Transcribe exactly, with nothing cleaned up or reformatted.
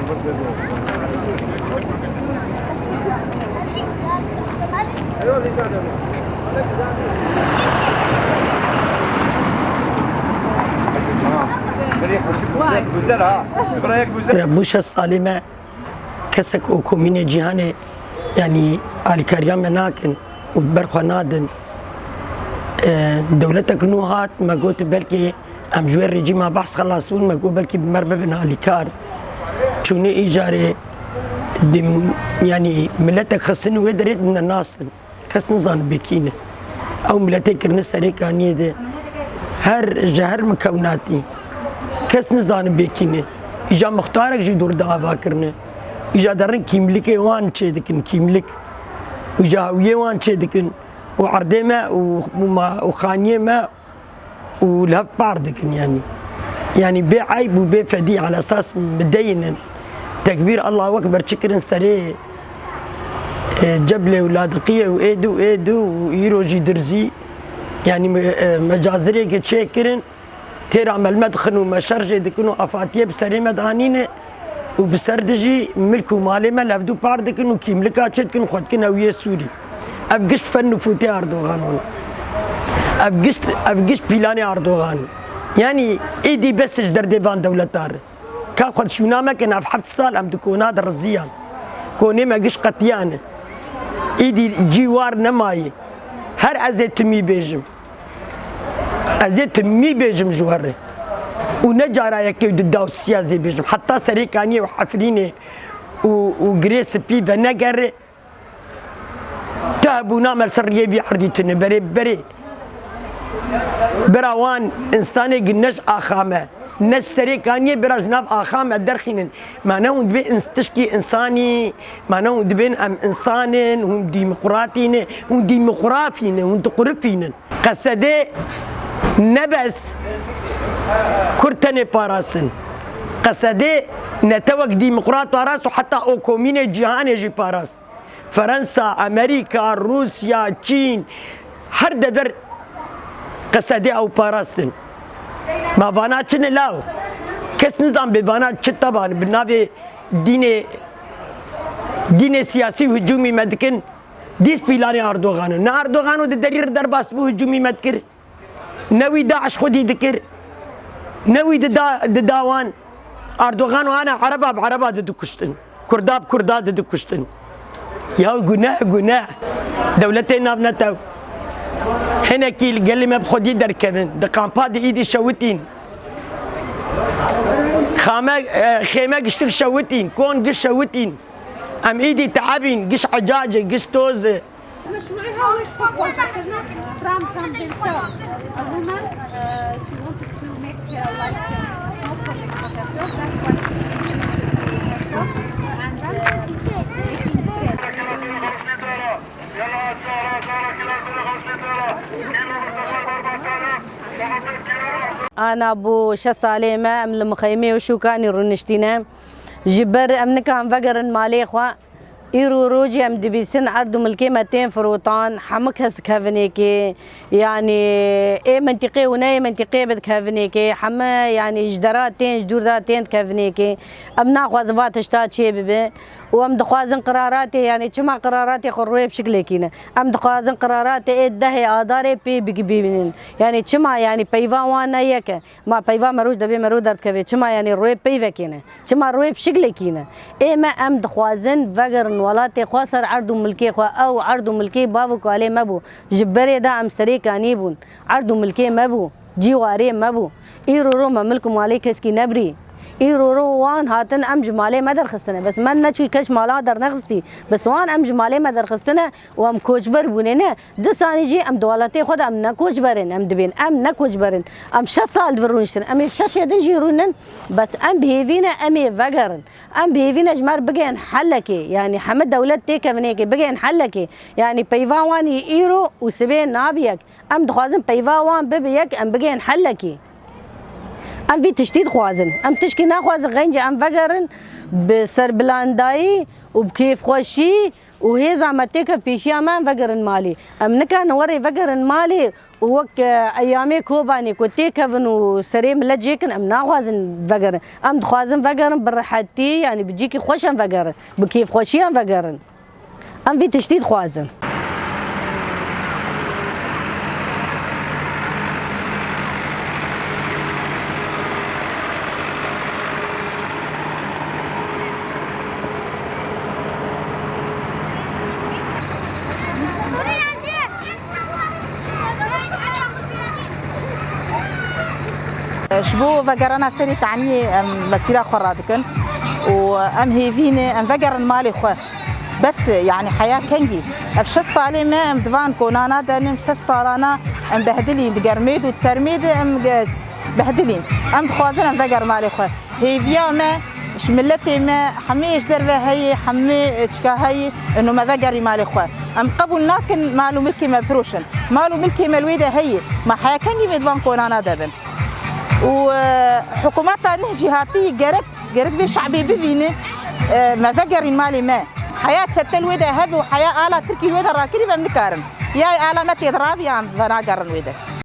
Güzel ha. Buraya güzel. Bû şeş salê me kesek û komînê cîhanê, yanî alîkariya me nakin û ber xwe nadin. E, dewletek nû hat, me got belkî em ji wê rejîma behs xelas bûn, me got belkî bi me re bibin alîkar. Çûnê îcarê dim-, yanî miletek xistin wê derê dine nasin. Kes nizane bê kî ne. Ew miletê kirine serê kaniyê de. Her, ji her mikewna tî. Kes nizane bê kî ne. Îca muxtarek jî dûr de ava kirine. Îca derin kîmlikê wan çêdikin, kîmlik. Îca hewiyê wan çêdikin. Û erdê me û, û ma, û xaniyê me û li hev par dikin, yanî. Yanî bê eyb û bê fedî, ala esas mideyî ne. Tekbîr, Allahu Ekber çikirin serê, e, Ceblê û Ladiqiyê û êdî û êdî û îro jî dirzî. Yanî me-, e, mecazirêke çêkirin, têra me li me dixin û me şerjê dikin û afatiyê bi serê me danîne û bi ser dijî milk û malê me li hevdû par dikin û kîmlika çê dikin, xwe dikin hewiyê Sûrî. Ev gişt fen nifûtê Erdogan in. Ev gişt, ev gişt pîlanê Erdogan in. Yanî êdî bes ji derdê van dewleta re. Ka xwe şûna mekin, ev heft sal em di kona de riziyan. Konê me giş qetiyane. Êdî cî war nemaye. Her ez ê timî bêjim. Ez ê timî bêjim ji we re. Û ne cara yekê û duda û siya ez ê bêjim. Heta Serêkaniyê û Efrînê û, û Girê Spî venegere. Te hebûna me ser riyê vî erdî tune. Berê, berê. Bira wan insanê gi ne ji axa me, ne ji Serêkaniyê, bira ji nav axa me derxînin. Ma ne hûn dibê ins-, tişkî insanî, ma ne hûn dibên em insan in, hûn dîmokratî ne, hûn dîmografî ne, hûn diqurifînin. Qesedê ne bes Kurd tenê parastin. Qesedê netewek dîmokrat parast û heta o komînê cîhanê jî parast. Ferensa, Amerîka, Rûsya, Çîn, her dever Qesedê ew parastin. Ma vana çi ne law? Kes nizan bê vana çi taban bi navê dînê, dînê siyasî hicûmî me dikin. Dîs pîlanê Erdogan in. Ne Erdogan û di derî re derbas bû hicûmî me dikir. Ne wî DAIŞ xwedî dikir. Ne wî dida, dida wan. Erdogan û ana Ereba bi Ereba didikuştin. Kurda bi Kurda didikuştin. Ya guneh, guneh. Dewletê navnetew. Hinekî li gelê me bi xwedî derkevin. Di kampa de êdî şewitîn. Xame, e, xême giştik şewitîn. Kon giş şewitîn. Em êdî teebîn. Giş ecacê, giş tozê. مشروعها واش هو؟ From, from themselves. A woman, uh, she wanted to make, uh, like, uh, smoke from the coconut. That's why she made it herself. And, uh, making bread. Ana bû şeş salê me em li mixeymê û şûkanî rûniştîne. Ji ber em nikarin vegerin malê xwe. Îro rojê em dibîsin erd û milkê me tên firotan, hemû kes kevinêkê, yanî ê mintîqê û ne ê mintîqê bi kevinêkê, hemû yanî ji dera tên, ji dûr de tên kevinêkê. Em naxwazin va tişta çê bibe û em dixwazin qiraratê, yanî çima qiraratê xwe rûyê bi şiklekî ne. Em dixwazin qiraratê ê dehê Adarê pê bigibînin. Yanî çima, yanî peyva wan ne yek e. Ma peyva meroj debê mero derdikeve. Çima, yanî rûyê peyvekê ne? Çima rûyê bi şiklekî ne? Ê me em dixwazin vegerin welatê xwe ser erd û milkê xwe. Ew erd û milkê bav û kalê me bû. Ji berê de em Serêkanî bûn. Erd û milkê me bû. Cîwarê me bû. Îro ro me milk û malê keskî nebirî. Îro ro wan hatin em ji malê me derxistine. Bes me neçûyî kes mala dernexistî. Bes wan em ji malê me derxistine û em koçber bûne ne. Disanî jî em di welatê xwe de em ne koçber in, em dibên em ne koçber in. Em şeş sal di vir rûniştin. Em ê şeşê din jî rûnin, bes em bi hêvî ne em ê vegerin. Em bi hêvî ne ji me re bigihên helekê. Yanî hemû dewlet têkevinêkê bigihên helekê. Yanî peyva wan yî îro û sibê nabe yek. Em dixwazin peyva wan bibe yek, em bigihên helekê. Em vî tiştî dixwazin. Em tişkî naxwazin, xencî em vegerin bi serbilandayî û bi kêfxweşî û hêza me têke pêşiya me, em vegerin malê. Em nikarin werê vegerin malê Wek, e, eyamê Kobanê ku têkevin û serê millet jêkin, em naxwazin vegerin. Em dixwazin vegerin bi rehetî, yanî bi cîkî xweş em vegerin, bi kêfxweşî em vegerin. Em vî tiştî dixwazin. Ji bo vegerana serê Taniyê em mesîra xwe radikin û em hêvî ne em vegerin malê xwe. Bes, yanî heya kengî? Ev şeş salê me em di van konana de ne, şeş salana em behdilîn, di germê de û di sermê de em ge-, behdilîn. Em dixwazin em vegerin malê xwe. Hêviya me ji miletê me, hemê ji derve heye, hemê çika heye, ino me vegerî malê xwe. Em qebûl nakin mal û milkê me firoşin. Mal û milkê me li wê de heye. Ma heya kengî vê di van konana de bin? Û, e, hikûmeta nuh jî hatî gerek, gerek vê şe'bê bivîne, e, me vegerîn malê me. Heya çete li wê de hebe û heya ala Tirkî li wê de rakirî ve em nikarin. Ya ala me tê de rabiyan venagerin wê de.